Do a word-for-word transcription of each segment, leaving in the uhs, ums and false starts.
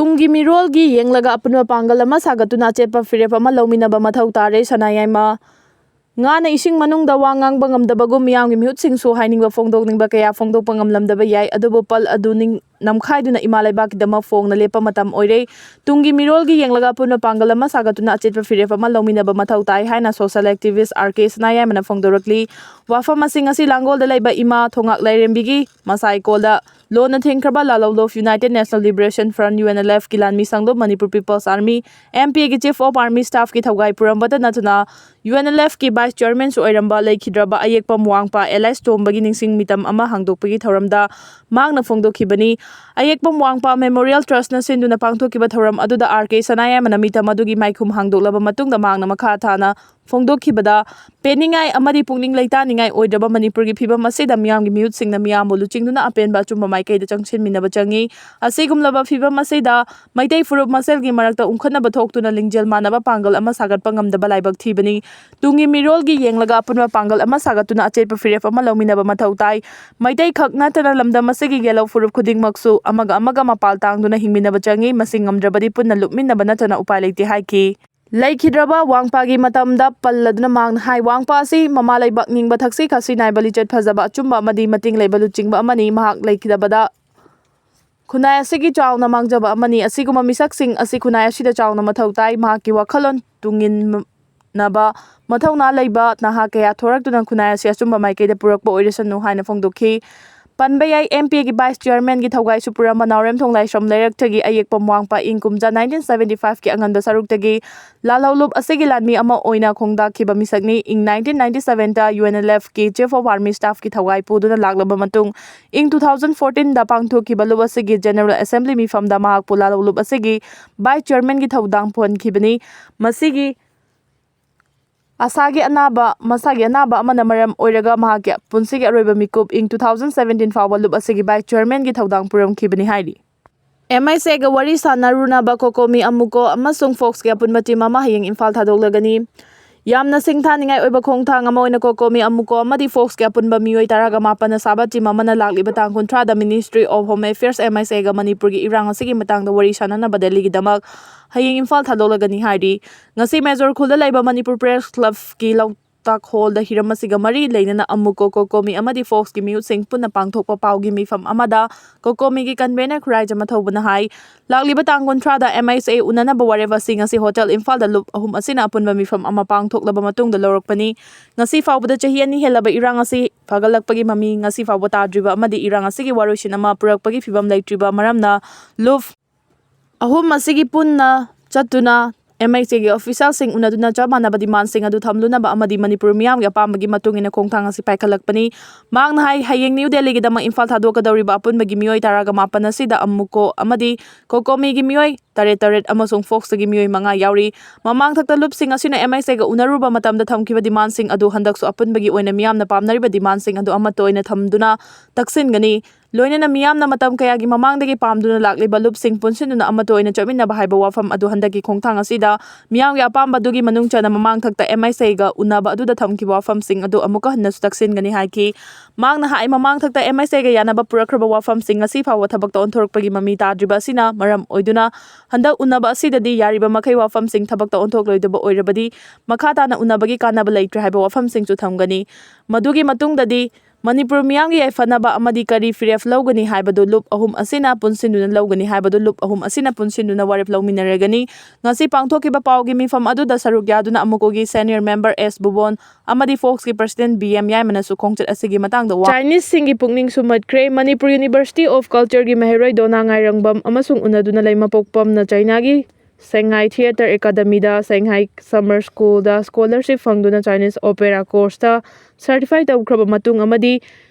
ꯇꯨꯡꯒꯤ ꯃꯤꯔꯣꯜꯒꯤ ꯌꯦꯡꯂꯒ ꯑꯄꯨꯟꯕ ꯄꯥꯡꯒꯜ ꯑꯃ ꯁꯥꯒꯠꯇꯨꯅ ꯑꯆꯦꯠꯄ ꯐꯤꯔꯦꯞ ꯑꯃ ꯂꯧꯃꯤꯟꯅꯕ ꯃꯊꯧ ꯇꯥꯔꯦ꯫ ꯁꯅꯥ ꯌꯥꯏꯃ ꯉꯥꯅ ꯏꯁꯤꯡ ꯃꯅꯨꯡꯗ ꯋꯥ ꯉꯥꯡꯕ ꯉꯝꯗꯕꯒꯨꯝ, ꯃꯤꯌꯥꯝꯒꯤ ꯃꯤꯍꯨꯠꯁꯤꯡꯁꯨ ꯍꯥꯏꯅꯤꯡꯕ ꯐꯣꯡꯗꯣꯛꯅꯤꯡꯕ ꯀꯌꯥ ꯐꯣꯡꯗꯣꯛꯄ ꯉꯝꯂꯝꯗꯕ ꯌꯥꯏ, ꯑꯗꯨꯕꯨ ꯄꯜ ꯑꯗꯨ ꯅꯤꯡ ꯅꯝꯈꯥꯏꯗꯨꯅ ꯏꯃꯥ ꯂꯩꯕꯥꯛꯀꯤꯗꯃꯛ ꯐꯣꯡꯅ ꯂꯦꯞꯄ ꯃꯇꯝ ꯑꯣꯏꯔꯦ꯫ ꯇꯨꯡꯒꯤ ꯃꯤꯔꯣꯜꯒꯤ ꯌꯦꯡꯂꯒ ꯑꯄꯨꯟꯕ ꯄꯥꯡꯒꯜ ꯑꯃ ꯁꯥꯒꯠꯇꯨꯅ ꯑꯆꯦꯠꯄ ꯐꯤꯔꯦꯞ ꯑꯃ ꯂꯧꯃꯤꯟꯅꯕ ꯃꯊꯧ ꯇꯥꯏ ꯍꯥꯏꯅ social activist ꯑꯥꯔ ꯀꯦ ꯁꯅꯥꯌꯥꯏꯃꯅ ꯐꯣꯡꯗꯣꯔꯛꯂꯤ꯫ ꯋꯥꯐꯝ ꯑꯁꯤ ꯉꯁꯤ ꯂꯥꯡꯒꯣꯜꯗ ꯂꯩꯕ ꯏꯃꯥ ꯊꯣꯉꯥꯛ ꯂꯥꯏꯔꯦꯝꯕꯤꯒꯤ ꯃꯁꯥꯏꯀꯣꯜꯗ ꯂꯣꯟꯅ ꯊꯤꯡꯈ꯭ꯔꯕ ꯂꯥꯂꯧꯂꯨꯞ United National Liberation Front, U N L ꯑꯦꯐꯀꯤ ꯂꯥꯟꯃꯤ ꯁꯪꯂꯨꯞ, Manipur People's Army, M P ꯑꯦꯒꯤ Chief of Army Staffꯀꯤ ꯊꯧꯒꯥꯏ ꯄꯨꯔꯝꯕꯇ ꯅꯠꯇꯅ, ꯌꯨ ꯑꯦꯟ ꯑꯦꯜ ꯑꯦꯐꯀꯤ Vice Chairmanꯁꯨ ꯑꯣꯏꯔꯝꯕ ꯂꯩꯈꯤꯗ꯭ꯔꯕ ꯑꯌꯦꯛꯄꯝ ꯋꯥꯡꯄ ꯑꯦꯂꯥꯏꯁ ꯇꯣꯝꯕꯒꯤ ꯅꯤꯡꯁꯤꯡ ꯃꯤꯇꯝ ꯑꯃ ꯍꯥꯡꯗꯣꯛꯄꯒꯤ ꯊꯧꯔꯝꯗ ꯃꯍꯥꯛꯅ ꯐꯣꯡꯗꯣꯛꯈꯤꯕꯅꯤ꯫ ꯑꯌꯦꯛꯄꯝ ꯋꯥꯡꯄ Memorial Trustꯅ ꯁꯤꯟꯗꯨꯅ ꯄꯥꯡꯊꯣꯛꯈꯤꯕ ꯊꯧꯔꯝ ꯑꯗꯨꯗ ꯑꯥꯔ ꯀꯦ ꯁꯅꯥꯌꯥꯏꯃꯅ ꯃꯤꯇꯝ ꯑꯗꯨꯒꯤ ꯃꯥꯏꯈꯨꯝ ꯍꯥꯡꯗꯣꯛꯂꯕ ꯃꯇꯨꯡꯗ ꯃꯍꯥꯛꯅ ꯃꯈꯥ ꯊꯥꯅ ꯐꯣꯡꯗꯣꯛꯈꯤꯕꯗ, ꯄꯦꯟꯅꯤꯡꯉꯥꯏ ꯑꯃꯗꯤ ꯄꯨꯛꯅꯤꯡ ꯂꯩꯇꯥꯅꯤꯡꯉꯥꯏ ꯑꯣꯏꯗ꯭ꯔꯕ ꯃꯅꯤꯄꯨꯔꯒꯤ ꯐꯤꯕꯝ ꯑꯁꯤꯗ ꯃꯤꯌꯥꯝꯒꯤ ꯃꯤꯍꯨꯠꯁꯤꯡꯅ ꯃꯤꯌꯥꯝꯕꯨ ꯂꯨꯆꯤꯡꯗꯨꯅ ꯑꯄꯦꯟꯕ ꯑꯆꯨꯝꯕ ꯃꯥꯏꯀꯩꯗ ꯆꯪꯁꯤꯟꯃꯤꯟꯅꯕ ꯆꯪꯏ꯫ ꯑꯁꯤꯒꯨꯝꯂꯕ ꯐꯤꯕꯝ ꯑꯁꯤꯗ ꯃꯩꯇꯩ ꯐꯨꯔꯨꯞ ꯃꯁꯦꯜꯒꯤ ꯃꯔꯛꯇ ꯎꯪꯈꯠꯅꯕ ꯊꯣꯛꯇꯨꯅ ꯂꯤꯡꯖꯦꯜ ꯃꯥꯟꯅꯕ ꯄꯥꯡꯒꯜ ꯑꯃ ꯁꯥꯒꯠꯄ ꯉꯝꯗꯕ ꯂꯥꯏꯕꯛ ꯊꯤꯕꯅꯤ꯫ ꯇꯨꯡꯒꯤ ꯃꯤꯔꯣꯜꯒꯤ ꯌꯦꯡꯂꯒ ꯑꯄꯨꯟꯕ ꯄꯥꯡꯒꯜ ꯑꯃ ꯁꯥꯒꯠꯇꯨꯅ ꯑꯆꯦꯠꯄ ꯐꯤꯔꯦꯞ ꯑꯃ ꯂꯧꯃꯤꯟꯅꯕ ꯃꯊꯧ ꯇꯥꯏ꯫ ꯃꯩꯇꯩ ꯈꯛ ꯅꯠꯇꯅ ꯂꯝꯗꯝ ꯑꯁꯤꯒꯤ ꯌꯦꯜꯍꯧ ꯐꯨꯔꯨꯞ ꯈꯨꯗꯤꯡꯃꯛꯁꯨ ꯑꯃꯒ ꯑꯃꯒ ꯃꯄꯥꯜ ꯇꯥꯡꯗꯨꯅ ꯍꯤꯡꯃꯤꯟꯅꯕ ꯆꯪꯏ꯫ ꯃꯁꯤ ꯉꯝꯗ꯭ꯔꯕꯗꯤ ꯄꯨꯟꯅ ꯂꯨꯞꯃꯤꯟꯅꯕ ꯅꯠꯇꯅ ꯎꯄꯥꯏ ꯂꯩꯇꯦ ꯍꯥꯏꯈꯤ꯫ ꯂꯩꯈꯤꯗ꯭ꯔꯕ ꯋꯥꯡꯄꯥꯒꯤ ꯃꯇꯝꯗ ꯄꯜꯂꯗꯨꯅ ꯃꯍꯥꯛꯅ ꯍꯥꯏ, ꯋꯥꯡꯄꯥ ꯑꯁꯤ ꯃꯃꯥ ꯂꯩꯕꯥꯛ ꯅꯤꯡꯕ ꯊꯛꯁꯤ ꯈꯥꯁꯤ ꯅꯥꯏꯕ ꯂꯤꯆꯠ ꯐꯖꯕ ꯑꯆꯨꯝꯕ ꯑꯃꯗꯤ ꯃꯇꯤꯡ ꯂꯩꯕ ꯂꯨꯆꯤꯡꯕ ꯑꯃꯅꯤ꯫ ꯃꯍꯥꯛ ꯂꯩꯈꯤꯗꯕꯗ ꯈꯨꯟꯅꯥꯏ ꯑꯁꯤꯒꯤ ꯆꯥꯎꯅ ꯃꯥꯡꯖꯕ ꯑꯃꯅꯤ꯫ ꯑꯁꯤꯒꯨꯝꯕ ꯃꯤꯁꯛꯁꯤꯡ ꯑꯁꯤ ꯈꯨꯟꯅꯥꯏ ꯑꯁꯤꯗ ꯆꯥꯎꯅ ꯃꯊꯧ ꯇꯥꯏ꯫ ꯃꯍꯥꯛꯀꯤ ꯋꯥꯈꯜꯂꯣꯟ ꯇꯨꯡꯏꯟꯅꯕ ꯃꯊꯧꯅꯥ ꯂꯩꯕ ꯅꯍꯥ ꯀꯌꯥ ꯊꯣꯔꯛꯇꯨꯅ ꯈꯨꯟꯅꯥꯏ ꯑꯁꯤ ꯑꯆꯨꯝꯕ ꯃꯥꯏꯀꯩꯗ ꯄꯨꯔꯛꯄ ꯑꯣꯏꯔꯁꯅꯨ ꯍꯥꯏꯅ ꯐꯣꯡꯗꯣꯛꯈꯤ꯫ ꯄꯟꯕ ꯌꯥꯏ, ꯑꯦꯝ ꯄꯤ ꯑꯦꯒꯤ Vice Chairmanꯒꯤ ꯊꯧꯒꯥꯏꯁꯨ ꯄꯨꯔꯝꯕ ꯅꯥꯎꯔꯦꯝꯊꯣꯡ ꯂꯥꯏꯁ꯭ꯔꯝ ꯂꯩꯔꯛꯇꯒꯤ ꯑꯌꯦꯛꯄꯝ ꯋꯥꯡꯄ ꯏꯪ ꯀꯨꯝꯖꯥ nineteen seventy fiveꯀꯤ ꯑꯉꯟꯕ ꯁꯔꯨꯛꯇꯒꯤ ꯂꯥꯜꯍꯧꯂꯨꯞ ꯑꯁꯤꯒꯤ ꯂꯥꯟꯃꯤ ꯑꯃ ꯑꯣꯏꯅ ꯈꯣꯡꯗꯥꯈꯤꯕ ꯃꯤꯁꯛꯅꯤ꯫ ꯏꯪ nineteen ninety sevenꯗ ꯌꯨ ꯑꯦꯟ ꯑꯦꯜ ꯑꯦꯐꯀꯤ Chief of Army Staffꯀꯤ ꯊꯧꯒꯥꯏ ꯄꯨꯗꯨꯅ ꯂꯥꯛꯂꯕ ꯃꯇꯨꯡ, ꯏꯪ two thousand fourteenꯗ ꯄꯥꯡꯊꯣꯛꯈꯤꯕ ꯂꯨꯞ ꯑꯁꯤꯒꯤ General Assembly ꯃꯤꯐꯝꯗ ꯃꯍꯥꯛꯄꯨ ꯂꯥꯜꯍꯧꯂꯨꯞ ꯑꯁꯤꯒꯤ Vice Chairmanꯒꯤ ꯊꯧꯗꯥꯡ ꯄꯨꯍꯟꯈꯤꯕꯅꯤ꯫ ꯃꯁꯤꯒꯤ ꯑꯁꯥꯒꯤ ꯑꯅꯥꯕ, ꯃꯁꯥꯒꯤ ꯑꯅꯥꯕ ꯑꯃꯅ ꯃꯔꯝ ꯑꯣꯏꯔꯒ ꯃꯍꯥꯛꯀꯤ ꯄꯨꯟꯁꯤꯒꯤ ꯑꯔꯣꯏꯕ ꯃꯤꯀꯨꯞ ꯏꯪ two thousand seventeen ꯐꯥꯎꯕ ꯂꯨꯞ ꯑꯁꯤꯒꯤ Vice Chairmanꯒꯤ ꯊꯧꯗꯥꯡ ꯄꯨꯔꯝꯈꯤꯕꯅꯤ ꯍꯥꯏꯔꯤ꯫ ꯑꯦꯝ ꯑꯥꯏ ꯁꯤꯒ ꯋꯥꯔꯤ ꯁꯥꯟꯅꯔꯨꯅꯕ ꯀꯣꯀꯣꯃꯤ ꯑꯃꯨꯀꯣ ꯑꯃꯁꯨꯡ ꯐꯣꯛꯁꯀꯤ ꯑꯄꯨꯟꯕ team ꯑꯃ ꯍꯌꯦꯡ ꯏꯝꯐꯥꯜ ꯊꯥꯗꯣꯛꯂꯒꯅꯤ꯫ ꯌꯥꯝꯅ ꯁꯤꯡꯊꯥꯅꯤꯡꯉꯥꯏ ꯑꯣꯏꯕ ꯈꯣꯡꯊꯥꯡ ꯑꯃ ꯑꯣꯏꯅ ꯀꯣꯀꯣꯃꯤ ꯑꯃꯨꯀꯣ ꯑꯃꯗꯤ ꯐꯣꯛꯁꯀꯤ ꯑꯄꯨꯟꯕ ꯃꯤꯑꯣꯏ ꯇꯔꯥꯒ ꯃꯥꯄꯟꯅ ꯁꯥꯕ ꯇꯤꯝ ꯑꯃꯅ ꯂꯥꯛꯂꯤꯕ ꯇꯥꯡ ꯀꯨꯟꯊ꯭ꯔꯥꯗ Ministry of Home Affairs, M I C ꯒ ꯃꯅꯤꯄꯨꯔꯒꯤ ꯏꯔꯥꯡ ꯑꯁꯤꯒꯤ ꯃꯇꯥꯡꯗ ꯋꯥꯔꯤ ꯁꯥꯟꯅꯅꯕ ꯗꯦꯜꯂꯤꯒꯤꯗꯃꯛ ꯍꯌꯦꯡ ꯏꯝꯐꯥꯜ ꯊꯥꯗꯣꯛꯂꯒꯅꯤ ꯍꯥꯏꯔꯤ꯫ ꯉꯁꯤ ꯃꯦꯖꯣꯔ ꯈꯨꯜꯗ ꯂꯩꯕ ꯃꯅꯤꯄꯨꯔ ꯄ꯭ꯔꯦꯁ ꯀ꯭ꯂꯕꯀꯤ ꯂꯧ ꯇꯥꯛ ꯍꯣꯜꯗ ꯍꯤꯔꯝ ꯑꯁꯤꯒ ꯃꯔꯤ ꯂꯩꯅꯅ ꯑꯃꯨꯀꯣ ꯀꯣꯀꯣꯃꯤ ꯑꯃꯗꯤ ꯐꯣꯛꯁꯀꯤ ꯃꯤꯍꯨꯠꯁꯤꯡ ꯄꯨꯟꯅ ꯄꯥꯡꯊꯣꯛꯄ ꯄꯥꯎꯒꯤ ꯃꯤꯐꯝ ꯑꯃꯗ ꯀꯣꯀꯣꯃꯤꯒꯤ ꯀꯟꯚꯦꯅꯔ ꯈꯨꯔꯥꯏꯖꯝ ꯃꯊꯧꯕꯅ ꯍꯥꯏ, ꯂꯥꯛꯂꯤꯕ ꯇꯥꯡ ꯀꯨꯟꯊ꯭ꯔꯥꯗ M I C ꯎꯅꯅꯕ ꯋꯥꯔꯦꯞ ꯑꯁꯤ ꯉꯁꯤ ꯍꯣꯇꯦꯜ ꯏꯝꯐꯥꯜꯗ ꯂꯨꯞ ꯑꯍꯨꯝ ꯑꯁꯤꯅ ꯑꯄꯨꯟꯕ ꯃꯤꯐꯝ ꯑꯃ ꯄꯥꯡꯊꯣꯛꯂꯕ ꯃꯇꯨꯡꯗ ꯂꯧꯔꯛꯄꯅꯤ꯫ ꯉꯁꯤ ꯐꯥꯎꯕꯗ ꯆꯍꯤ ꯑꯅꯤ ꯍꯦꯜꯂꯕ ꯏꯔꯥꯡ ꯑꯁꯤ ꯐꯒꯠꯂꯛꯄꯒꯤ ꯃꯃꯤ ꯉꯁꯤ ꯐꯥꯎꯕ ꯇꯥꯗ꯭ꯔꯤꯕ ꯑꯃꯗꯤ ꯏꯔꯥꯡ ꯑꯁꯤꯒꯤ ꯋꯥꯔꯣꯏꯁꯤꯟ ꯑꯃ ꯄꯨꯔꯛꯄꯒꯤ ꯐꯤꯕꯝ ꯂꯩꯇ꯭ꯔꯤꯕ ꯃꯔꯝꯅ ꯂꯨꯞ ꯑꯍꯨꯝ ꯑꯁꯤꯒꯤ ꯄꯨꯟꯅ ꯆꯠꯇꯨꯅ M I C ꯒꯤ ꯑꯣꯐꯤꯁꯤꯌꯦꯜꯁꯤꯡ ꯎꯅꯗꯨꯅ ꯆꯞ ꯃꯥꯟꯅꯕ ꯗꯤꯃꯥꯟꯁꯤꯡ ꯑꯗꯨ ꯊꯝꯂꯨꯅꯕ ꯑꯃꯗꯤ ꯃꯅꯤꯄꯨꯔ ꯃꯤꯌꯥꯝꯒꯤ ꯑꯄꯥꯝꯕꯒꯤ ꯃꯇꯨꯡ ꯏꯟꯅ ꯈꯣꯡꯊꯥꯡ ꯑꯁꯤ ꯄꯥꯏꯈꯠꯂꯛꯄꯅꯤ꯫ ꯃꯍꯥꯛꯅ ꯍꯥꯏ, ꯍꯌꯦꯡ ꯅ꯭ꯌꯨ ꯗꯦꯜꯂꯤꯒꯤꯗꯃꯛ ꯏꯝꯐꯥꯜ ꯊꯥꯗꯣꯛꯀꯗꯧꯔꯤꯕ ꯑꯄꯨꯟꯕꯒꯤ ꯃꯤꯑꯣꯏ ꯇꯔꯥꯒ ꯃꯥꯄꯟ ꯑꯁꯤꯗ ꯑꯃꯨꯀꯣ ꯑꯃꯗꯤ ꯀꯣꯀꯣꯃꯤꯒꯤ ꯃꯤꯑꯣꯏ ꯇꯔꯦꯠ ꯇꯔꯦꯠ ꯑꯃꯁꯨꯡ ꯐꯣꯛꯁꯇꯒꯤ ꯃꯤꯑꯣꯏ ꯃꯉꯥ ꯌꯥꯎꯔꯤ꯫ ꯃꯃꯥꯡꯊꯛꯇ ꯂꯨꯞꯁꯤꯡ ꯑꯁꯤꯅ M I C ꯒ ꯎꯅꯔꯨꯕ ꯃꯇꯝꯗ ꯊꯝꯈꯤꯕ ꯗꯤꯃꯥꯟꯁꯤꯡ ꯑꯗꯨ ꯍꯟꯗꯛꯁꯨ ꯑꯄꯨꯟꯕꯒꯤ ꯑꯣꯏꯅ ꯃꯤꯌꯥꯝꯅ ꯄꯥꯝꯅꯔꯤꯕ ꯗꯤꯃꯥꯟꯁꯤꯡ ꯑꯗꯨ ꯑꯃꯠꯇ ꯑꯣꯏꯅ ꯊꯝꯗꯨꯅ ꯇꯛꯁꯤꯟꯒꯅꯤ꯫ ꯂꯣꯏꯅꯅ ꯃꯤꯌꯥꯝꯅ ꯃꯇꯝ ꯀꯌꯥꯒꯤ ꯃꯃꯥꯡꯗꯒꯤ ꯄꯥꯝꯗꯨꯅ ꯂꯥꯛꯂꯤꯕ ꯂꯨꯞꯁꯤꯡ ꯄꯨꯟꯁꯤꯟꯗꯨꯅ ꯑꯃꯠꯇ ꯑꯣꯏꯅ ꯆꯠꯃꯤꯟꯅꯕ ꯍꯥꯏꯕ ꯋꯥꯐꯝ ꯑꯗꯨ ꯍꯟꯗꯛꯀꯤ ꯈꯣꯡꯊꯥꯡ ꯑꯁꯤꯗ ꯃꯤꯌꯥꯝꯒꯤ ꯑꯄꯥꯝꯕ ꯑꯗꯨꯒꯤ ꯃꯅꯨꯡ ꯆꯟꯅ ꯃꯃꯥꯡꯊꯛꯇ M I C ꯒ ꯎꯅꯕ ꯑꯗꯨꯗ ꯊꯝꯈꯤꯕ ꯋꯥꯐꯝꯁꯤꯡ ꯑꯗꯨ ꯑꯃꯨꯛꯀ ꯍꯟꯅꯁꯨ ꯇꯛꯁꯤꯟꯒꯅꯤ ꯍꯥꯏꯈꯤ꯫ ꯃꯍꯥꯛꯅ ꯍꯥꯏ, ꯃꯃꯥꯡꯊꯛꯇ M I C ꯒ ꯌꯥꯅꯕ ꯄꯨꯔꯛꯈ꯭ꯔꯕ ꯋꯥꯐꯝꯁꯤꯡ ꯉꯁꯤ ꯐꯥꯎꯕ ꯊꯕꯛꯇ ꯑꯣꯟꯊꯣꯔꯛꯄꯒꯤ ꯃꯃꯤ ꯇꯥꯗ꯭ꯔꯤꯕ ꯑꯁꯤꯅ ꯃꯔꯝ ꯑꯣꯏꯗꯨꯅ ꯍꯟꯗꯛ ꯎꯅꯕ ꯑꯁꯤꯗꯗꯤ ꯌꯥꯔꯤꯕ ꯃꯈꯩ ꯋꯥꯐꯝꯁꯤꯡ ꯊꯕꯛꯇ ꯑꯣꯟꯊꯣꯛꯂꯣꯏꯗꯕ ꯑꯣꯏꯔꯕꯗꯤ ꯃꯈꯥ ꯇꯥꯅ ꯎꯅꯕꯒꯤ ꯀꯥꯟꯅꯕ ꯂꯩꯇ꯭ꯔꯦ ꯍꯥꯏꯕ ꯋꯥꯐꯝꯁꯤꯡꯁꯨ ꯊꯝꯒꯅꯤ꯫ ꯃꯗꯨꯒꯤ ꯃꯇꯨꯡꯗꯗꯤ ꯃꯅꯤꯄꯨꯔ ꯃꯤꯌꯥꯝꯒꯤ ꯌꯥꯏꯐꯅꯕ ꯑꯃꯗꯤ ꯀꯔꯤ ꯐꯤꯔꯦꯞ ꯂꯧꯒꯅꯤ ꯍꯥꯏꯕꯗꯨ ꯂꯨꯞ ꯑꯍꯨꯝ ꯑꯁꯤꯅ ꯄꯨꯟꯁꯤꯟꯗꯨꯅ ꯂꯧꯒꯅꯤ ꯍꯥꯏꯕꯗꯨ ꯂꯨꯞ ꯑꯍꯨꯝ ꯑꯁꯤꯅ ꯄꯨꯟꯁꯤꯟꯗꯨꯅ ꯋꯥꯔꯦꯞ ꯂꯧꯃꯤꯟꯅꯔꯒꯅꯤ꯫ ꯉꯁꯤ ꯄꯥꯡꯊꯣꯛꯈꯤꯕ ꯄꯥꯎꯒꯤ ꯃꯤꯐꯝ ꯑꯗꯨꯗ ꯁꯔꯨꯛ ꯌꯥꯗꯨꯅ ꯑꯃꯨꯀꯣꯒꯤ ꯁꯦꯅꯤꯌꯔ ꯃꯦꯝꯕꯔ ꯑꯦꯁ ꯕꯨꯕꯣꯟ ꯑꯃꯗꯤ ꯐꯣꯛꯁꯀꯤ ꯄ꯭ꯔꯁꯤꯗꯦꯟ ꯕꯤ ꯑꯦꯝ ꯌꯥꯏꯃꯅꯁꯨ ꯈꯣꯡꯆꯠ ꯑꯁꯤꯒꯤ ꯃꯇꯥꯡꯗ ꯋꯥ ꯆꯥꯏꯅꯤꯁꯁꯤꯡꯒꯤ ꯄꯨꯛꯅꯤꯡ ꯁꯨꯝꯍꯠꯈ꯭ꯔꯦ꯫ ꯃꯅꯤꯄꯨꯔ ꯌꯨꯅꯤꯚꯔꯁꯤꯇꯤ ꯑꯣꯐ ꯀꯜꯆꯔꯒꯤ ꯃꯍꯩꯔꯣꯏ ꯗꯣꯅꯥ ꯉꯥꯏꯔꯪꯕꯝ ꯑꯃꯁꯨꯡ ꯎꯅꯗꯨꯅ ꯂꯩꯃꯄꯣꯛꯄꯝꯅ ꯆꯥꯏꯅꯥꯒꯤ ꯁꯦꯡꯍꯥꯏ ꯊꯤꯌꯦꯇꯔ ꯑꯦꯀꯥꯗꯃꯤꯗ ꯁꯦꯡꯍꯥꯏ ꯁꯝꯃꯔ ꯁ꯭ꯀꯨꯜꯗ ꯁ꯭ꯀꯣꯂꯔꯁꯤꯞ ꯐꯪꯗꯨꯅ ꯆꯥꯏꯅꯤꯁ ꯑꯣꯄꯦꯔꯥ ꯀꯣꯔꯁꯇ ꯁꯔꯇꯤꯐꯥꯏ ꯇꯧꯈ꯭ꯔꯕ ꯃꯇꯨꯡ ꯑꯃꯗꯤ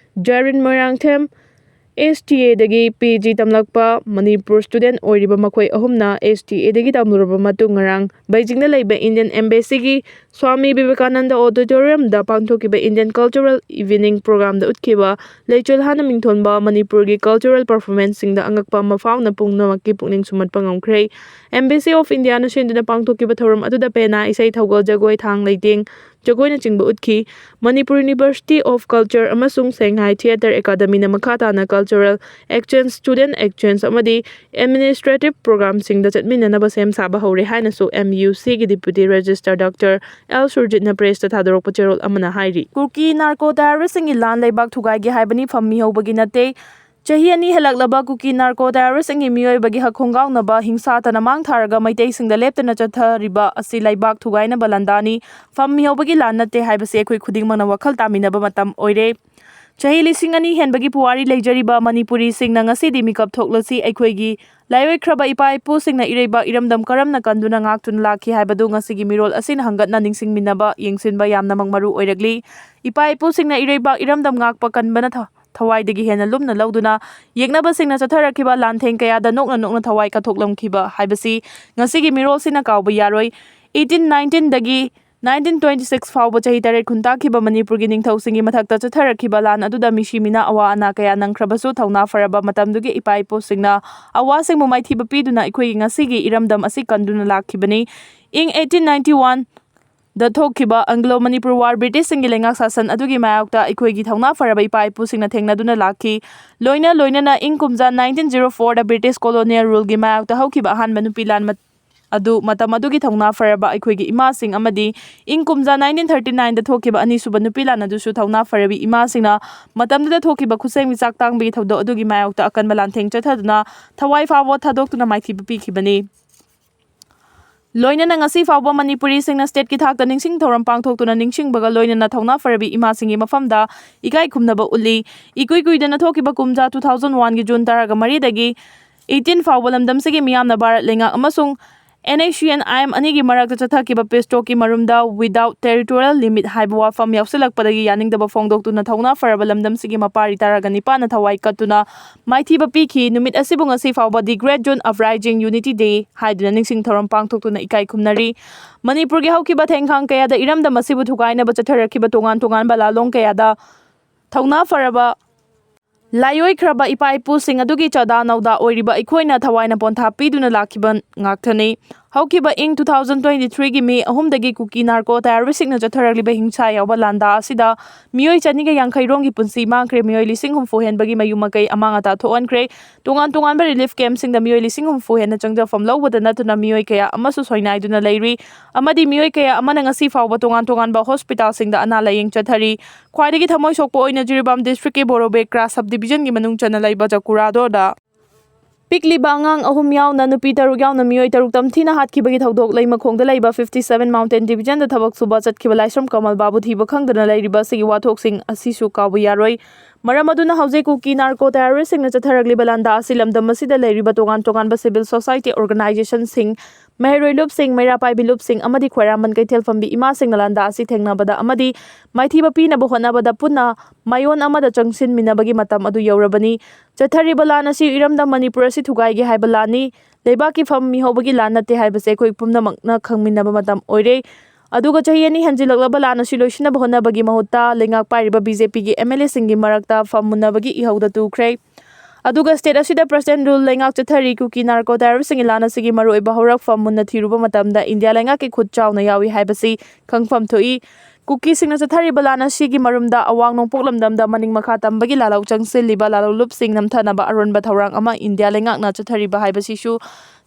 ꯖꯔꯤꯟ ꯃꯣꯏꯔꯥꯡꯊꯦꯝ ꯑꯦꯁ ꯇꯤ ꯑꯦꯗꯒꯤ ꯄꯤ ꯖꯤ ꯇꯝꯂꯛꯄ ꯃꯅꯤꯄꯨꯔ ꯁ꯭ꯇꯨꯗꯦꯟꯠ ꯑꯣꯏꯔꯤꯕ ꯃꯈꯣꯏ ꯑꯍꯨꯝꯅ ꯑꯦꯁ ꯇꯤ ꯑꯦꯗꯒꯤ ꯇꯝꯂꯨꯔꯕ ꯃꯇꯨꯡ ꯉꯔꯥꯡ ꯕꯩꯖꯤꯡꯗ ꯂꯩꯕ ꯏꯟꯗꯤꯌꯟ ꯑꯦꯝꯕꯦꯁꯤꯒꯤ ꯁ꯭ꯋꯥꯃꯤ ꯕꯤꯕꯦꯀꯥꯅꯟꯗ ꯑꯣꯗꯤꯇꯣꯔꯤꯌꯝꯗ ꯄꯥꯡꯊꯣꯛꯈꯤꯕ ꯏꯟꯗꯤꯌꯟ ꯀꯜꯆꯔꯦꯜ ꯏꯚꯤꯅꯤꯡ ꯄ꯭ꯔꯣꯒ꯭ꯔꯥꯝꯗ ꯎꯠꯈꯤꯕ ꯂꯩꯆꯣꯜ ꯍꯥꯟꯅ ꯃꯤꯡꯊꯣꯟꯕ ꯃꯅꯤꯄꯨꯔꯒꯤ ꯀꯜꯆꯔꯦꯜ ꯄꯔꯐꯣꯔꯃꯦꯟꯁꯁꯤꯡꯗ ꯑꯉꯛꯄ ꯑꯃ ꯐꯥꯎꯅ ꯄꯨꯝꯅꯃꯛꯀꯤ ꯄꯨꯛꯅꯤꯡ ꯁꯨꯝꯍꯠꯄ ꯉꯝꯈ꯭ꯔꯦ꯫ ꯑꯦꯝꯕꯦꯁꯤ ꯑꯣꯐ ꯏꯟꯗꯤꯌꯥꯅ ꯁꯤꯟꯗꯨꯅ ꯄꯥꯡꯊꯣꯛꯈꯤꯕ ꯊꯧꯔꯝ ꯑꯗꯨꯗ ꯄꯦꯅꯥ ꯏꯁꯩ, ꯊꯧꯒꯜ ꯖꯒꯣꯏ, ꯊꯥꯡ ꯂꯩꯇꯦꯡ ꯖꯒꯣꯏꯅꯆꯤꯡꯕ ꯎꯠꯈꯤ꯫ ꯃꯅꯤꯄꯨꯔ ꯌꯨꯅꯤꯚꯔꯁꯤꯇꯤ ꯑꯣꯐ ꯀꯜꯆꯔ ꯑꯃꯁꯨꯡ ꯁꯦꯡꯍꯥꯏ ꯊꯤꯌꯦꯇꯔ ꯑꯦꯀꯥꯗꯃꯤꯅ ꯃꯈꯥ ꯇꯥꯅ ꯀꯜꯆꯔꯦꯜ ꯑꯦꯛꯁꯆꯦꯟꯖ, ꯁ꯭ꯇꯨꯗꯦꯟꯠ ꯑꯦꯛꯁꯆꯦꯟꯖ ꯑꯃꯗꯤ ꯑꯦꯗꯃꯤꯅꯤꯁꯇ꯭ꯔꯦꯇꯤꯚ ꯄ꯭ꯔꯣꯒ꯭ꯔꯥꯝꯁꯤꯡꯗ ꯆꯠꯃꯤꯟꯅꯅꯕ ꯁꯦꯝ ꯁꯥꯕ ꯍꯧꯔꯦ ꯍꯥꯏꯅꯁꯨ ꯑꯦꯝ ꯌꯨ ꯁꯤꯒꯤ ꯗꯤꯄ꯭ꯌꯨꯇꯤ ꯔꯦꯖꯤꯁꯇ꯭ꯔꯥꯔ ꯗꯣꯛꯇꯔ ꯑꯦꯜ ꯁꯨꯔꯖꯤꯠꯅ ꯄ꯭ꯔꯦꯁꯇ ꯊꯥꯗꯣꯔꯛꯄ ꯆꯦꯔꯣꯜ ꯑꯃꯅ ꯍꯥꯏꯔꯤ꯫ ꯀꯨꯀꯤ ꯅꯥꯔꯀꯣ ꯇꯦꯔꯣꯔꯤꯁꯁꯤꯡꯒꯤ ꯂꯥꯟ ꯂꯩꯕꯥꯛ ꯊꯨꯒꯥꯏꯒꯦ ꯍꯥꯏꯕꯅꯤ, ꯐꯝ ꯃꯤꯍꯧꯕꯒꯤ ꯅꯠꯇꯦ꯫ ꯆꯍꯤ ꯑꯅꯤ ꯍꯦꯜꯂꯛꯂꯕ ꯀꯨꯀꯤ ꯅꯥꯔꯀꯣ ꯇꯦꯔꯣꯔꯤꯁꯁꯤꯡꯒꯤ ꯃꯤꯑꯣꯏꯕꯒꯤ ꯍꯛ ꯈꯣꯡꯒꯥꯎꯅꯕ ꯍꯤꯡꯁꯥꯇꯅ ꯃꯥꯡ ꯊꯥꯔꯒ ꯃꯩꯇꯩꯁꯤꯡꯗ ꯂꯦꯞꯇꯅ ꯆꯠꯊꯔꯤꯕ ꯑꯁꯤ ꯂꯩꯕꯥꯛ ꯊꯨꯒꯥꯏꯅꯕ ꯂꯥꯟꯗꯥꯅꯤ, ꯐꯝ ꯃꯤꯍꯧꯕꯒꯤ ꯂꯥꯟ ꯅꯠꯇꯦ ꯍꯥꯏꯕꯁꯤ ꯑꯩꯈꯣꯏ ꯈꯨꯗꯤꯡꯃꯛꯅ ꯋꯥꯈꯜ ꯇꯥꯃꯤꯟꯅꯕ ꯃꯇꯝ ꯑꯣꯏꯔꯦ꯫ ꯆꯍꯤ ꯂꯤꯁꯤꯡ ꯑꯅꯤ ꯍꯦꯟꯕꯒꯤ ꯄꯨꯋꯥꯔꯤ ꯂꯩꯖꯔꯤꯕ ꯃꯅꯤꯄꯨꯔꯤꯁꯤꯡꯅ ꯉꯁꯤꯗꯤ ꯃꯤꯀꯞ ꯊꯣꯛꯂꯁꯤ꯫ ꯑꯩꯈꯣꯏꯒꯤ ꯂꯥꯏꯑꯣꯏꯈ꯭ꯔꯕ ꯏꯄꯥ ꯏꯄꯨꯁꯤꯡꯅ ꯏꯔꯩꯕꯥꯛ ꯏꯔꯝꯗꯝ ꯀꯔꯝꯅ ꯀꯟꯗꯨꯅ ꯉꯥꯛꯇꯨꯅ ꯂꯥꯛꯈꯤ ꯍꯥꯏꯕꯗꯨ ꯉꯁꯤꯒꯤ ꯃꯤꯔꯣꯜ ꯑꯁꯤꯅ ꯍꯪꯒꯠꯅ ꯅꯤꯡꯁꯤꯡꯃꯤꯟꯅꯕ, ꯌꯦꯡꯁꯤꯟꯕ ꯌꯥꯝꯅꯃꯛ ꯃꯔꯨ ꯑꯣꯏꯔꯛꯂꯤ꯫ ꯏꯄꯥ ꯏꯄꯨꯁꯤꯡꯅ ꯏꯔꯩꯕꯥꯛ ꯏꯔꯝꯗꯝ ꯉꯥꯛꯄ ꯀꯟꯕꯅ ꯊ-, ꯊꯋꯥꯏꯗꯒꯤ ꯍꯦꯟꯅ ꯂꯨꯝꯅ ꯂꯧꯗꯨꯅ ꯌꯦꯛꯅꯕꯁꯤꯡꯅ ꯆꯠꯊꯔꯛꯈꯤꯕ ꯂꯥꯟꯊꯦꯡ ꯀꯌꯥꯗ ꯅꯣꯛꯅ ꯅꯣꯛꯅ ꯊꯋꯥꯏ ꯀꯠꯊꯣꯛꯂꯝꯈꯤꯕ ꯍꯥꯏꯕꯁꯤ ꯉꯁꯤꯒꯤ ꯃꯤꯔꯣꯜꯁꯤꯅ ꯀꯥꯎꯕ ꯌꯥꯔꯣꯏ꯫ ꯑꯩꯠꯇꯤꯟ ꯅꯥꯏꯟꯇꯤꯟꯗꯒꯤ ꯅꯥꯏꯟꯇꯤꯟ ꯇ꯭ꯋꯦꯟꯇꯤ ꯁꯤꯛꯁ ꯐꯥꯎꯕ ꯆꯍꯤ ꯇꯔꯦꯠ ꯈꯨꯟꯇꯥꯛꯈꯤꯕ ꯃꯅꯤꯄꯨꯔꯒꯤ ꯅꯤꯡꯊꯧꯁꯤꯡꯒꯤ ꯃꯊꯛꯇ ꯆꯠꯊꯔꯛꯈꯤꯕ ꯂꯥꯟ ꯑꯗꯨꯗ ꯃꯤꯁꯤ ꯃꯤꯅꯥ ꯑꯋꯥ ꯑꯅꯥ ꯀꯌꯥ ꯅꯪꯈ꯭ꯔꯕꯁꯨ ꯊꯧꯅꯥ ꯐꯔꯕ ꯃꯇꯝꯗꯨꯒꯤ ꯏꯄꯥ ꯏꯄꯨꯁꯤꯡꯅ ꯑꯋꯥꯁꯤꯡꯕꯨ ꯃꯥꯏꯊꯤꯕ ꯄꯤꯗꯨꯅ ꯑꯩꯈꯣꯏꯒꯤ ꯉꯁꯤꯒꯤ ꯏꯔꯝꯗꯝ ꯑꯁꯤ ꯀꯟꯗꯨꯅ ꯂꯥꯛꯈꯤꯕꯅꯤ꯫ ꯏꯪ ꯑꯩꯠꯇꯤꯟ ꯅꯥꯏꯟꯇꯤ ꯋꯥꯟꯗ ꯊꯣꯛꯈꯤꯕ ꯑꯪꯒ꯭ꯂꯣ ꯃꯅꯤꯄꯨꯔ ꯋꯥꯔ ꯕ꯭ꯔꯤꯇꯤꯁꯁꯤꯡꯒꯤ ꯂꯩꯉꯥꯛ ꯁꯥꯁꯟ ꯑꯗꯨꯒꯤ ꯃꯥꯌꯣꯛꯇ ꯑꯩꯈꯣꯏꯒꯤ ꯊꯧꯅꯥ ꯐꯔꯕ ꯏꯄꯥ ꯏꯄꯨꯁꯤꯡꯅ ꯊꯦꯡꯅꯗꯨꯅ ꯂꯥꯛꯈꯤ꯫ ꯂꯣꯏꯅ ꯂꯣꯏꯅꯅ ꯏꯪ ꯀꯨꯝꯖꯥ ꯅꯥꯏꯟꯇꯤꯟ ꯖꯤꯔꯣ ꯐꯣꯔꯗ ꯕ꯭ꯔꯤꯇꯤꯁ ꯀꯣꯂꯣꯅꯤꯌꯦꯜ ꯔꯨꯜꯒꯤ ꯃꯥꯌꯣꯛꯇ ꯍꯧꯈꯤꯕ ꯑꯍꯥꯟꯕ ꯅꯨꯄꯤ ꯂꯥꯟ ꯃꯠ-, ꯑꯗꯨ ꯃꯇꯝ ꯑꯗꯨꯒꯤ ꯊꯧꯅꯥ ꯐꯔꯕ ꯑꯩꯈꯣꯏꯒꯤ ꯏꯃꯥꯁꯤꯡ ꯑꯃꯗꯤ ꯏꯪ ꯀꯨꯝꯖꯥ ꯅꯥꯏꯟꯇꯤꯟ ꯊꯥꯔꯇꯤ ꯅꯥꯏꯟꯗ ꯊꯣꯛꯈꯤꯕ ꯑꯅꯤꯁꯨꯕ ꯅꯨꯄꯤ ꯂꯥꯟ ꯑꯗꯨꯁꯨ ꯊꯧꯅꯥ ꯐꯔꯕꯤ ꯏꯃꯥꯁꯤꯡꯅ ꯃꯇꯝꯗꯨꯗ ꯊꯣꯛꯈꯤꯕ ꯈꯨꯠꯁꯦꯝꯒꯤ ꯆꯥꯛ ꯇꯥꯡꯕꯒꯤ ꯊꯧꯗꯣꯛ ꯑꯗꯨꯒꯤ ꯃꯥꯌꯣꯛꯇ ꯑꯀꯟꯕ ꯂꯥꯟꯊꯦꯡ ꯆꯠꯊꯗꯨꯅ ꯊꯋꯥꯏ ꯐꯥꯎꯕ ꯊꯥꯗꯣꯛꯇꯨꯅ ꯃꯥꯏꯊꯤꯕ ꯄꯤꯈꯤꯕꯅꯤ꯫ ꯂꯣꯏꯅꯅ ꯉꯁꯤ ꯐꯥꯎꯕ ꯃꯅꯤꯄꯨꯔꯤꯁꯤꯡꯅ ꯁ꯭ꯇꯦꯠꯀꯤ ꯊꯥꯛꯇ ꯅꯤꯡꯁꯤꯡ ꯊꯧꯔꯝ ꯄꯥꯡꯊꯣꯛꯇꯨꯅ ꯅꯤꯡꯁꯤꯡꯕꯒ ꯂꯣꯏꯅꯅ ꯊꯧꯅꯥ ꯐꯔꯕꯤ ꯏꯃꯥꯁꯤꯡꯒꯤ ꯃꯐꯝꯗ ꯏꯀꯥꯏ ꯈꯨꯝꯅꯕ ꯎꯠꯂꯤ꯫ ꯏꯀꯨꯏ ꯀꯨꯏꯗꯅ ꯊꯣꯛꯈꯤꯕ ꯀꯨꯝꯖꯥ ꯇꯨ ꯊꯥꯎꯖꯟ ꯋꯥꯟꯒꯤ ꯖꯨꯟ ꯇꯔꯥꯒ ꯃꯔꯤꯗꯒꯤ ꯑꯩꯠꯇꯤꯟ ꯐꯥꯎꯕ ꯂꯝꯗꯝꯁꯤꯒꯤ ꯃꯤꯌꯥꯝꯅ ꯚꯥꯔꯠ ꯂꯩꯉꯥꯛ ꯑꯃꯁꯨꯡ N H C N I M ꯑꯅꯤꯒꯤ ꯃꯔꯛꯇ ꯆꯠꯊꯈꯤꯕ peace talkꯀꯤ ꯃꯔꯨꯝꯗ without territorial limit ꯍꯥꯏꯕ ꯋꯥꯐꯝ ꯌꯥꯎꯁꯤꯜꯂꯛꯄꯗꯒꯤ ꯌꯥꯅꯤꯡꯗꯕ ꯐꯣꯡꯗꯣꯛꯇꯨꯅ ꯊꯧꯅꯥ ꯐꯔꯕ ꯂꯝꯗꯝꯁꯤꯒꯤ ꯃꯄꯥꯔꯤ ꯇꯔꯥꯒ ꯅꯤꯄꯥꯟꯅ ꯊꯋꯥꯏ ꯀꯠꯇꯨꯅ ꯃꯥꯏꯊꯤꯕ ꯄꯤꯈꯤ꯫ ꯅꯨꯃꯤꯠ ꯑꯁꯤꯕꯨ ꯉꯁꯤ ꯐꯥꯎꯕ The Great June Uprising Unity Day ꯍꯥꯏꯗꯨꯅ ꯅꯤꯡꯁꯤꯡ ꯊꯧꯔꯝ ꯄꯥꯡꯊꯣꯛꯇꯨꯅ ꯏꯀꯥꯏ ꯈꯨꯝꯅꯔꯤ꯫ ꯃꯅꯤꯄꯨꯔꯒꯤ ꯍꯧꯈꯤꯕ ꯊꯦꯡꯈꯥꯡ ꯀꯌꯥꯗ ꯏꯔꯝꯗꯝ ꯑꯁꯤꯕꯨ ꯊꯨꯒꯥꯏꯅꯕ ꯆꯠꯊꯔꯛꯈꯤꯕ ꯇꯣꯉꯥꯟ ꯇꯣꯉꯥꯟꯕ ꯂꯥꯂꯣꯡ ꯀꯌꯥꯗ ꯊꯧꯅꯥ ꯐꯔꯕ ꯂꯥꯏꯑꯣꯏꯈ꯭ꯔꯕ ꯏꯄꯥ ꯏꯄꯨꯁꯤꯡ ꯑꯗꯨꯒꯤ ꯆꯥꯗꯥ ꯅꯧꯗꯥ ꯑꯣꯏꯔꯤꯕ ꯑꯩꯈꯣꯏꯅ ꯊꯋꯥꯏꯅ ꯄꯣꯟꯊꯥ ꯄꯤꯗꯨꯅ ꯂꯥꯛꯈꯤꯕ ꯉꯥꯛꯇꯅꯤ꯫ ꯍꯧꯈꯤꯕ ꯏꯪ two thousand twenty-threeꯒꯤ ꯃꯦ ꯑꯍꯨꯝꯗꯒꯤ ꯀꯨꯀꯤ narco terroristꯁꯤꯡꯅ ꯆꯠꯊꯔꯛꯂꯤꯕ ꯍꯤꯡꯁꯥ ꯌꯥꯎꯕ ꯂꯥꯟꯗꯥ ꯑꯁꯤꯗ ꯃꯤꯑꯣꯏ ꯆꯅꯤꯒ ꯌꯥꯡꯈꯩ ꯔꯣꯝꯒꯤ ꯄꯨꯟꯁꯤ ꯃꯥꯡꯈ꯭ꯔꯦ, ꯃꯤꯑꯣꯏ ꯂꯤꯁꯤꯡ ꯍꯨꯝꯐꯨ ꯍꯦꯟꯕꯒꯤ ꯃꯌꯨꯝ ꯃꯀꯩ ꯑꯃꯥꯡ ꯑꯇꯥ ꯊꯣꯛꯍꯟꯈ꯭ꯔꯦ꯫ ꯇꯣꯉꯥꯟ ꯇꯣꯉꯥꯟꯕ relief campꯁꯤꯡꯗ ꯃꯤꯑꯣꯏ ꯂꯤꯁꯤꯡ ꯍꯨꯝꯐꯨ ꯍꯦꯟꯅ ꯆꯪꯖꯐꯝ ꯂꯧꯕꯗ ꯅꯠꯇꯅ ꯃꯤꯑꯣꯏ ꯀꯌꯥ ꯑꯃꯁꯨ ꯁꯣꯏꯅꯥꯏꯗꯨꯅ ꯂꯩꯔꯤ, ꯑꯃꯗꯤ ꯃꯤꯑꯣꯏ ꯀꯌꯥ ꯑꯃꯅ ꯉꯁꯤ ꯐꯥꯎꯕ ꯇꯣꯉꯥꯟ ꯇꯣꯉꯥꯟꯕ hospitalꯁꯤꯡꯗ ꯑꯅꯥ ꯂꯥꯌꯦꯡ ꯆꯠꯊꯔꯤ꯫ ꯈ꯭ꯋꯥꯏꯗꯒꯤ ꯊꯃꯣꯏ ꯁꯣꯛꯄ ꯑꯣꯏꯅ ꯖꯤꯔꯤꯕꯥꯝ districtꯀꯤ ꯕꯣꯔꯣꯕꯦꯀ꯭ꯔꯥ subdivisionꯒꯤ ꯃꯅꯨꯡ ꯆꯟꯅ ꯂꯩꯕ ꯖꯀꯨꯔꯥꯗꯣꯗ ꯄꯤꯛꯂꯤꯕ ꯑꯉꯥꯡ ꯑꯍꯨꯝ ꯌꯥꯎꯅ ꯅꯨꯄꯤ ꯇꯔꯨꯛ ꯌꯥꯎꯅ ꯃꯤꯑꯣꯏ ꯇꯔꯨꯛ ꯇꯝꯊꯤꯅ ꯍꯥꯠꯈꯤꯕꯒꯤ ꯊꯧꯗꯣꯛ ꯂꯩꯃꯈꯣꯡꯗ ꯂꯩꯕ fifty seven Mountain Divisionꯗ ꯊꯕꯛ ꯁꯨꯕ ꯆꯠꯈꯤꯕ ꯂꯥꯏꯁ꯭ꯔꯝ ꯀꯃꯜ ꯕꯥꯕꯨ ꯊꯤꯕ ꯈꯪꯗꯅ ꯂꯩꯔꯤꯕ ꯑꯁꯤꯒꯤ ꯋꯥꯊꯣꯛꯁꯤꯡ ꯑꯁꯤꯁꯨ ꯀꯥꯎꯕ ꯌꯥꯔꯣꯏ꯫ ꯃꯔꯝ ꯑꯗꯨꯅ ꯍꯧꯖꯤꯛ ꯀꯨꯀꯤ narco terroristꯁꯤꯡꯅ ꯆꯠꯊꯔꯛꯂꯤꯕ ꯂꯥꯟꯗꯥ ꯑꯁꯤ ꯂꯝꯗꯝ ꯑꯁꯤꯗ ꯂꯩꯔꯤꯕ ꯇꯣꯉꯥꯟ ꯇꯣꯉꯥꯟꯕ civil society organizationꯁꯤꯡ, ꯃꯍꯩꯔꯣꯏ ꯂꯨꯞꯁꯤꯡ, ꯃꯩꯔꯥ ꯄꯥꯏꯕꯤ ꯂꯨꯞꯁꯤꯡ ꯑꯃꯗꯤ ꯈ꯭ꯋꯥꯏꯔꯥꯛꯃꯟ ꯀꯩꯊꯦꯜ ꯐꯝꯕꯤ ꯏꯃꯥꯁꯤꯡꯅ ꯂꯥꯟꯗꯥ ꯑꯁꯤ ꯊꯦꯡꯅꯕꯗ ꯑꯃꯗꯤ ꯃꯥꯏꯊꯤꯕ ꯄꯤꯅꯕ ꯍꯣꯠꯅꯕꯗ ꯄꯨꯟꯅ ꯃꯥꯏꯑꯣꯟ ꯑꯃꯗ ꯆꯪꯁꯤꯟꯃꯤꯟꯅꯕꯒꯤ ꯃꯇꯝ ꯑꯗꯨ ꯌꯧꯔꯕꯅꯤ꯫ ꯆꯠꯊꯔꯤꯕ ꯂꯥꯟ ꯑꯁꯤ ꯏꯔꯝꯗꯝ ꯃꯅꯤꯄꯨꯔ ꯑꯁꯤ ꯊꯨꯒꯥꯏꯒꯦ ꯍꯥꯏꯕ ꯂꯥꯟꯅꯤ꯫ ꯂꯩꯕꯥꯛꯀꯤ ꯐꯝ ꯃꯤꯍꯧꯕꯒꯤ ꯂꯥꯟ ꯅꯠꯇꯦ ꯍꯥꯏꯕꯁꯦ ꯑꯩꯈꯣꯏ ꯄꯨꯝꯅꯃꯛꯅ ꯈꯪꯃꯤꯟꯅꯕ ꯃꯇꯝ ꯑꯣꯏꯔꯦ꯫ ꯑꯗꯨꯒ ꯆꯍꯤ ꯑꯅꯤ ꯍꯦꯟꯖꯤꯜꯂꯛꯂꯕ ꯂꯥꯟ ꯑꯁꯤ ꯂꯣꯏꯁꯤꯟꯅꯕ ꯍꯣꯠꯅꯕꯒꯤ ꯃꯍꯨꯠꯇ ꯂꯩꯉꯥꯛ ꯄꯥꯏꯔꯤꯕ BJPꯒꯤ MLAꯁꯤꯡꯒꯤ ꯃꯔꯛꯇ ꯐꯝ ꯃꯨꯟꯅꯕꯒꯤ ꯏꯍꯧꯗ ꯇꯨꯈ꯭ꯔꯦ꯫ ꯑꯗꯨꯒ state ꯑꯁꯤꯗ President rule ꯂꯩꯉꯥꯛ ꯆꯠꯊꯔꯤ꯫ ꯀꯨꯀꯤ narco terroristꯁꯤꯡꯒꯤ ꯂꯥꯟ ꯑꯁꯤꯒꯤ ꯃꯔꯨꯑꯣꯏꯕ ꯍꯧꯔꯛꯐꯝ ꯃꯨꯟꯅ ꯊꯤꯔꯨꯕ ꯃꯇꯝꯗ ꯏꯟꯗꯤꯌꯥ ꯂꯩꯉꯥꯛꯀꯤ ꯈꯨꯠ ꯆꯥꯎꯅ ꯌꯥꯎꯏ ꯍꯥꯏꯕꯁꯤ ꯈꯪꯐꯝ ꯊꯣꯛꯏ꯫ ꯀꯨꯀꯤꯁꯤꯡꯅ ꯆꯠꯊꯔꯤꯕ ꯂꯥꯟ ꯑꯁꯤꯒꯤ ꯃꯔꯨꯝꯗ ꯑꯋꯥꯡ ꯅꯣꯡꯄꯣꯛ ꯂꯝꯗꯝꯗ ꯃꯅꯤꯡ ꯃꯈꯥ ꯇꯝꯕꯒꯤ ꯂꯥꯂꯧ ꯆꯪꯁꯤꯜꯂꯤꯕ ꯂꯥꯂꯧꯂꯨꯞꯁꯤꯡ ꯅꯝꯊꯅꯕ ꯑꯔꯣꯟꯕ ꯊꯧꯔꯥꯡ ꯑꯃ ꯏꯟꯗꯤꯌꯥ ꯂꯩꯉꯥꯛꯅ ꯆꯠꯊꯔꯤꯕ ꯍꯥꯏꯕꯁꯤꯁꯨ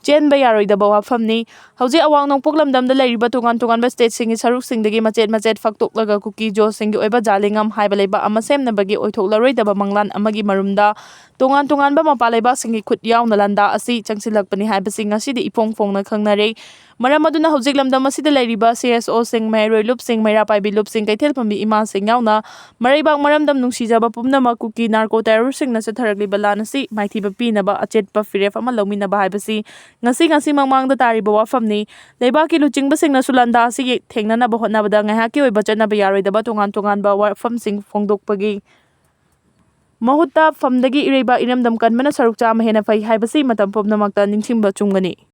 ꯆꯦꯟꯕ ꯌꯥꯔꯣꯏꯗꯕ ꯋꯥꯐꯝꯅꯤ꯫ ꯍꯧꯖꯤꯛ ꯑꯋꯥꯡ ꯅꯣꯡꯄꯣꯛ ꯂꯝꯗꯝꯗ ꯂꯩꯔꯤꯕ ꯇꯣꯉꯥꯟ ꯇꯣꯉꯥꯟꯕ stateꯁꯤꯡꯒꯤ ꯁꯔꯨꯛꯁꯤꯡꯗꯒꯤ ꯃꯆꯦꯠ ꯃꯆꯦꯠ ꯐꯥꯛꯇꯣꯛꯂꯒ ꯀꯨꯀꯤ ꯖꯣꯁꯤꯡꯒꯤ ꯑꯣꯏꯕ ꯖꯥꯂꯤꯡꯉꯝ ꯍꯥꯏꯕ ꯂꯩꯕꯥꯛ ꯑꯃ ꯁꯦꯝꯅꯕꯒꯤ ꯑꯣꯏꯊꯣꯛꯂꯔꯣꯏꯗꯕ ꯃꯪꯂꯥꯟ ꯑꯃꯒꯤ ꯃꯔꯨꯝꯗ ꯇꯣꯉꯥꯟ ꯇꯣꯉꯥꯟꯕ ꯃꯄꯥꯟ ꯂꯩꯕꯥꯛꯁꯤꯡꯒꯤ ꯈꯨꯠ ꯌꯥꯎꯅ ꯂꯥꯟꯗꯥ ꯑꯁꯤ ꯆꯪꯁꯤꯜꯂꯛꯄꯅꯤ ꯍꯥꯏꯕꯁꯤ ꯉꯁꯤꯗꯤ ꯏꯐꯣꯡ ꯐꯣꯡꯅ ꯈꯪꯅꯔꯦ꯫ ꯃꯔꯝ ꯑꯗꯨꯅ ꯍꯧꯖꯤꯛ ꯂꯝꯗꯝ ꯑꯁꯤꯗ ꯂꯩꯔꯤꯕ CSOꯁꯤꯡ, ꯃꯍꯩꯔꯣꯏ ꯂꯨꯞꯁꯤꯡ, ꯃꯩꯔꯥ ꯄꯥꯏꯕꯤ ꯂꯨꯞꯁꯤꯡ, ꯀꯩꯊꯦꯜ ꯐꯝꯕꯤ ꯏꯃꯥꯁꯤꯡ ꯌꯥꯎꯅ ꯃꯔꯩꯕꯥꯛ ꯃꯔꯝꯗꯝ ꯅꯨꯡꯁꯤꯖꯕ ꯄꯨꯝꯅꯃꯛ ꯀꯨꯀꯤ narco terroristꯁꯤꯡꯅ ꯆꯠꯊꯔꯛꯂꯤꯕ ꯂꯥꯟ ꯑꯁꯤ ꯃꯥꯏꯊꯤꯕ ꯄꯤꯅꯕ ꯑꯆꯦꯠꯄ ꯐꯤꯔꯦꯞ ꯑꯃ ꯂꯧꯃꯤꯟꯅꯕ ꯍꯥꯏꯕꯁꯤ ꯉꯁꯤ ꯉꯁꯤꯃꯛ ꯃꯥꯡꯗ ꯇꯥꯔꯤꯕ ꯋꯥꯐꯝꯅꯤ꯫ ꯂꯩꯕꯥꯛꯀꯤ ꯂꯨꯆꯤꯡꯕꯁꯤꯡꯅꯁꯨ ꯂꯥꯟꯗꯥ ꯑꯁꯤ ꯊꯦꯡꯅꯅꯕ ꯍꯣꯠꯅꯕꯗ ꯉꯥꯏꯍꯥꯛꯀꯤ ꯑꯣꯏꯕ ꯆꯠꯅꯕ ꯌꯥꯔꯣꯏꯗꯕ ꯇꯣꯉꯥꯟ ꯇꯣꯉꯥꯟꯕ ꯋꯥꯐꯝꯁꯤꯡ ꯐꯣꯡꯗꯣꯛꯄꯒꯤ ꯃꯍꯨꯠꯇ ꯐꯝꯗꯒꯤ ꯏꯔꯩꯕꯥꯛ ꯏꯔꯝꯗꯝ ꯀꯟꯕꯅ ꯁꯔꯨꯛ ꯆꯥꯝꯃ ꯍꯦꯟꯅ ꯐꯩ ꯍꯥꯏꯕꯁꯤ ꯃꯇꯝ ꯄꯨꯝꯅꯃꯛꯇ ꯅꯤꯡꯁꯤꯡꯕ ꯆꯨꯝꯒꯅꯤ꯫